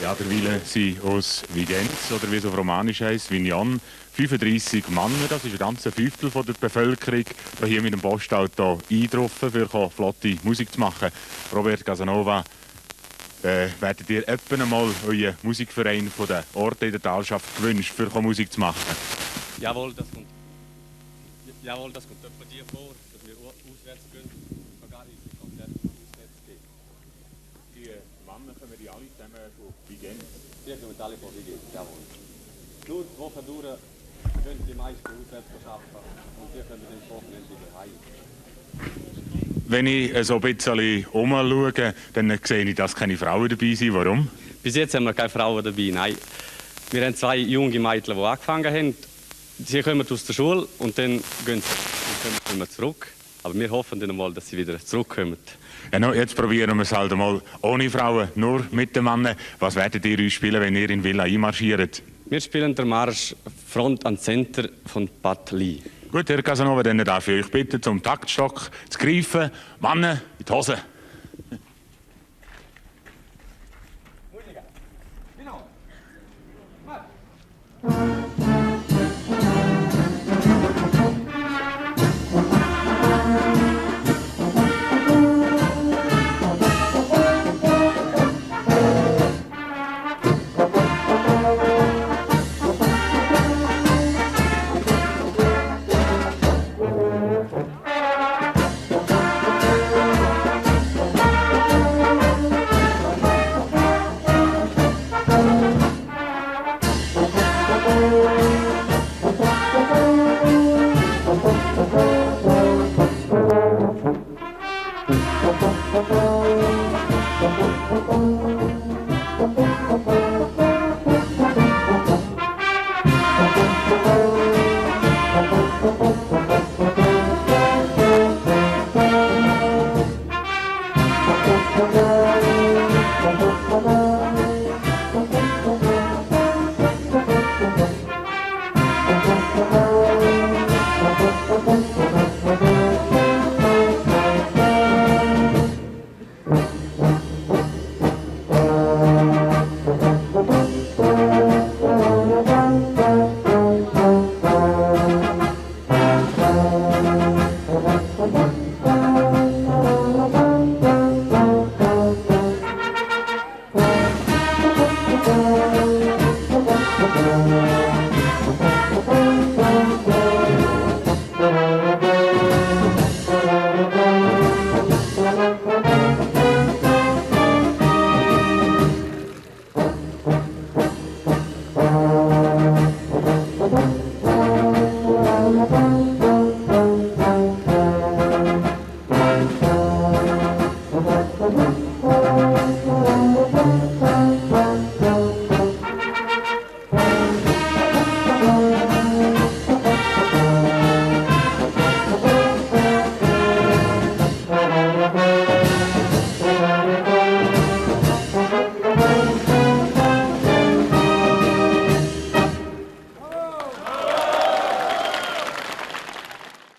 Ja, der Wille sind aus Vigenz, oder wie es auf Romanisch heisst, Vignon. 35 Männer, das ist ein ganzer Fünftel von der Bevölkerung, die hier mit dem Postauto eingetroffen, für flotte Musik zu machen. Robert Casanova, werdet ihr etwa einmal euren Musikverein von den Orten in der Talschaft gewünscht, für Musik zu machen? Jawohl, das kommt etwa dir vor, dass wir auswärts gehen. Sogar in die Konzerte auswärts gehen. Die Männer kommen die alle zusammen von Vigenz? Die kommen alle von Vigenz, jawohl. Nur die Woche durch können die meisten auswärts arbeiten und wir können den Wochenende wieder heim. Wenn ich so ein bisschen umschaue, dann sehe ich, dass keine Frauen dabei sind. Warum? Bis jetzt haben wir keine Frauen dabei, nein. Wir haben 2 junge Mädchen, die angefangen haben. Sie kommen aus der Schule und dann gehen sie kommen zurück. Aber wir hoffen dann mal, dass sie wieder zurückkommen. Ja, no, jetzt probieren wir es halt mal ohne Frauen, nur mit den Männern. Was werdet ihr uns spielen, wenn ihr in Villa einmarschiert? Wir spielen den Marsch Front an Center von Bad Lee. Gut, Herr Casanova, dann darf ich euch bitten, zum Taktstock zu greifen. Männer, in die Hose. Musica. Genau.